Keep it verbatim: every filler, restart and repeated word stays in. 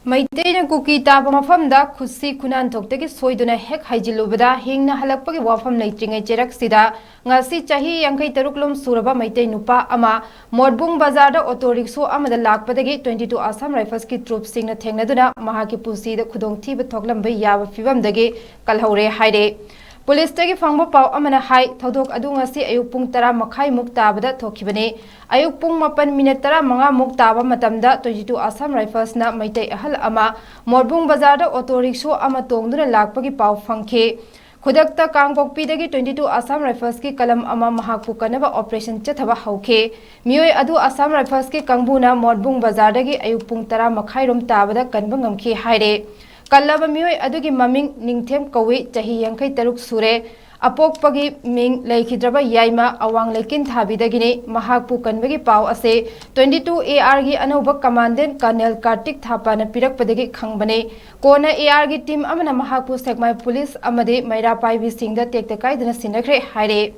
ꯃꯩꯇꯩꯅ ꯀꯨꯀꯤ ꯇꯥꯕ ꯃꯐꯝꯗ ꯈꯨꯠꯁꯤ ꯈꯨꯅꯥꯟꯊꯣꯛꯇꯒꯤ ꯁꯣꯏꯗꯨꯅ ꯍꯦꯛ ꯍꯩꯖꯤꯜꯂꯨꯕꯗ ꯍꯤꯡꯅ ꯍꯜꯂꯛꯄꯒꯤ ꯋꯥꯐꯝ ꯂꯩꯇ꯭ꯔꯤꯉꯩ ꯆꯩꯔꯛꯁꯤꯗ ꯉꯁꯤ ꯆꯍꯤ ꯌꯥꯡꯈꯩ ꯇꯔꯨꯛ ꯂꯣꯝ ꯁꯨꯔꯕ ꯃꯩꯇꯩ ꯅꯨꯄꯥ ꯑꯃ ꯃꯣꯠꯕꯨꯡ ꯕꯖꯥꯔꯗ ꯑꯣꯇꯣ ꯔꯤꯛꯁꯣ ꯑꯃꯗ ꯂꯥꯛꯄꯗꯒꯤ twenty two Assam Riflesꯀꯤ troops ꯁꯤꯡꯅ ꯊꯦꯡꯅꯗꯨꯅ ꯃꯍꯥꯛꯀꯤ ꯄꯨꯟꯁꯤꯗ ꯈꯨꯗꯣꯡꯊꯤꯕ ꯊꯣꯛꯂꯝꯕ ꯌꯥꯕ ꯐꯤꯕꯝꯗꯒꯤ ꯀꯜꯍꯧꯔꯦ ꯍꯥꯏꯔꯦ꯫ ꯄꯨꯂꯤꯁꯇꯒꯤ ꯐꯪꯕ ꯄꯥꯎ ꯑꯃꯅ ꯍꯥꯏ, ꯊꯧꯗꯣꯛ ꯑꯗꯨ ꯉꯁꯤ ꯑꯌꯨꯛ ꯄꯨꯡ ꯇꯔꯥ ꯃꯈꯥꯏꯃꯨꯛ ꯇꯥꯕꯗ ꯊꯣꯛꯈꯤꯕꯅꯤ꯫ ꯑꯌꯨꯛ ꯄꯨꯡ ꯃꯥꯄꯟ ꯃꯤꯅꯠ ꯇꯔꯥꯃꯉꯥ ꯃꯨꯛ ꯇꯥꯕ ꯃꯇꯝꯗ twenty two Assam Riflesꯅ ꯃꯩꯇꯩ ꯑꯍꯜ ꯑꯃ ꯃꯣꯠꯕꯨꯡ ꯕꯖꯥꯔꯗ ꯑꯣꯇꯣ ꯔꯤꯛꯁꯣ ꯑꯃ ꯇꯣꯡꯗꯨꯅ ꯂꯥꯛꯄꯒꯤ ꯄꯥꯎ ꯐꯪꯈꯤ꯫ ꯈꯨꯗꯛꯇ ꯀꯥꯡꯄꯣꯛꯄꯤꯗꯒꯤ twenty two Assam Riflesꯀꯤ ꯀꯂꯝ ꯑꯃ ꯃꯍꯥꯛꯄꯨ ꯀꯟꯅꯕ operation ꯆꯠꯊꯕ ꯍꯧꯈꯤ꯫ ꯃꯤꯑꯣꯏ ꯑꯗꯨ Assam Riflesꯀꯤ ꯀꯥꯡꯕꯨꯅ ꯃꯣꯠꯕꯨꯡ ꯕꯖꯥꯔꯗꯒꯤ ꯑꯌꯨꯛ ꯄꯨꯡ ꯇꯔꯥ ꯃꯈꯥꯏꯔꯣꯝ ꯇꯥꯕꯗ ꯀꯟꯕ ꯉꯝꯈꯤ ꯍꯥꯏꯔꯦ꯫ ꯀꯜꯂꯕ ꯃꯤꯑꯣꯏ ꯑꯗꯨꯒꯤ ꯃꯃꯤꯡ ꯅꯤꯡꯊꯦꯝ ꯀꯧꯏ, ꯆꯍꯤ ꯌꯥꯡꯈꯩ ꯇꯔꯨꯛ ꯁꯨꯔꯦ꯫ ꯑꯄꯣꯛꯄꯒꯤ ꯃꯤꯡ ꯂꯩꯈꯤꯗ꯭ꯔꯕ ꯌꯥꯏꯃ ꯑꯋꯥꯡ ꯂꯩꯀꯤꯟ ꯊꯥꯕꯤꯗꯒꯤꯅꯤ꯫ ꯃꯍꯥꯛꯄꯨ ꯀꯟꯕꯒꯤ ꯄꯥꯎ ꯑꯁꯤ twenty two ARꯒꯤ ꯑꯅꯧꯕ commandant Colonel Kartik ꯊꯥꯄꯥꯅ ꯄꯤꯔꯛꯄꯗꯒꯤ ꯈꯪꯕꯅꯤ꯫ ꯀꯣꯟꯅ ARꯒꯤ team ꯑꯃꯅ ꯃꯍꯥꯛꯄꯨ ꯁꯦꯛꯃꯥꯏ ꯄꯨꯂꯤꯁ ꯑꯃꯗꯤ ꯃꯩꯔꯥ ꯄꯥꯏꯕꯤꯁꯤꯡꯗ ꯇꯦꯛꯇ ꯀꯥꯏꯗꯅ ꯁꯤꯟꯅꯈ꯭ꯔꯦ ꯍꯥꯏꯔꯦ꯫